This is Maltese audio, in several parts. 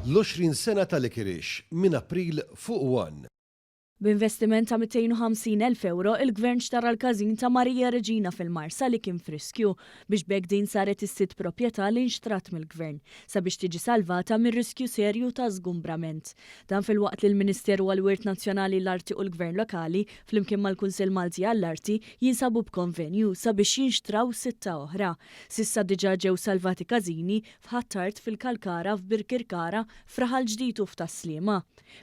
L-20 sena ta' Licorice minn April fuq one. B'investiment ta' 250,000 ewro, il-Gvern xtara l-każin ta' Maria Reġina fil-Marsa li kien f'riskju, biex b'hekk din saret is-sitt proprjetà li nxtrat mill-Gvern, sabiex tiġi salvata mir-riskju serju ta' żgumbrament. Dan filwaqt li l-Ministeru għall-Wirt Nazzjonali, l-Arti u l-Gvern Lokali, flimkien mal-Kunsill Malti għall-Arti, jinsabu b'konvenju sabiex jinxtraw sitta oħra. S'issa diġà ġew salvati każini f'Ħ'Attard, fil-Kalkara, f'Birkirkara, f'Raħal Ġdid u f'Tas-Sliema.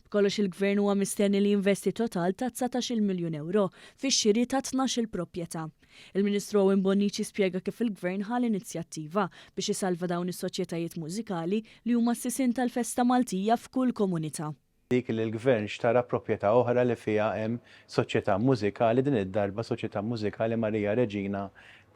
B'kollox il-Gvern huwa mistenni li jinvesti total ta' 19-il miljun ewro fix-xiri ta' 12-il proprjetà. Il-Ministru Owen Bonnici spjega kif il-Gvern ħa l-inizjattiva biex isalva dawn is-soċjetajiet mużikali li huma s-sisien tal-festa Maltija f'kull komunità. Dik li l-Gvern xtara proprjetà oħra li fiha hemm soċjetà mużikali, din id-darba Soċjetà Mużikali Maria Reġina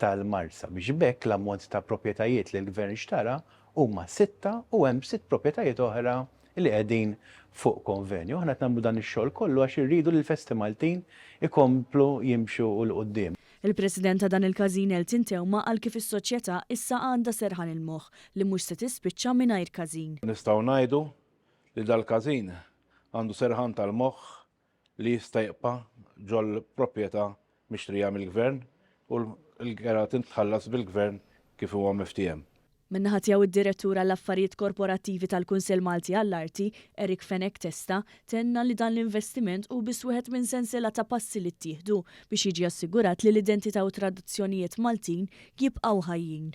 tal-Marsa, biex b'hekk l-ammont ta' proprjetajiet li l-Gvern xtara huma sitta u hemm sitt proprjetajiet oħra li qegħdin fuq konvenju. Aħna qed nagħmlu dan ix-xogħol kollu għax irridu li l-festi Maltin ikomplu jimxu 'l quddiem. Il-President ta' dan il-każin Elton Theuma qal kif is-soċjetà issa għandha serħan il-moħħ li mhux se tispiċċa mingħajr każin. Nistgħu ngħidu li dal-każin għandu serħan tal-moħħ li jista' jibqa' ġol-proprjetà mixtrija mill-Gvern u l-kera titħallas bil-Gvern kif huwa miftiehem. Min-naħa tiegħu d-Direttur għall-Affarijiet Korporattivi tal-Kunsill Malti għall-Arti, Eric Fenech Testa, tenna li dan l-investiment hu biss wieħed minn sensiela ta' passi li ttieħdu biex jiġi assigurat li l-identità u t-tradizzjonijiet Maltin jibqgħu ħajjin.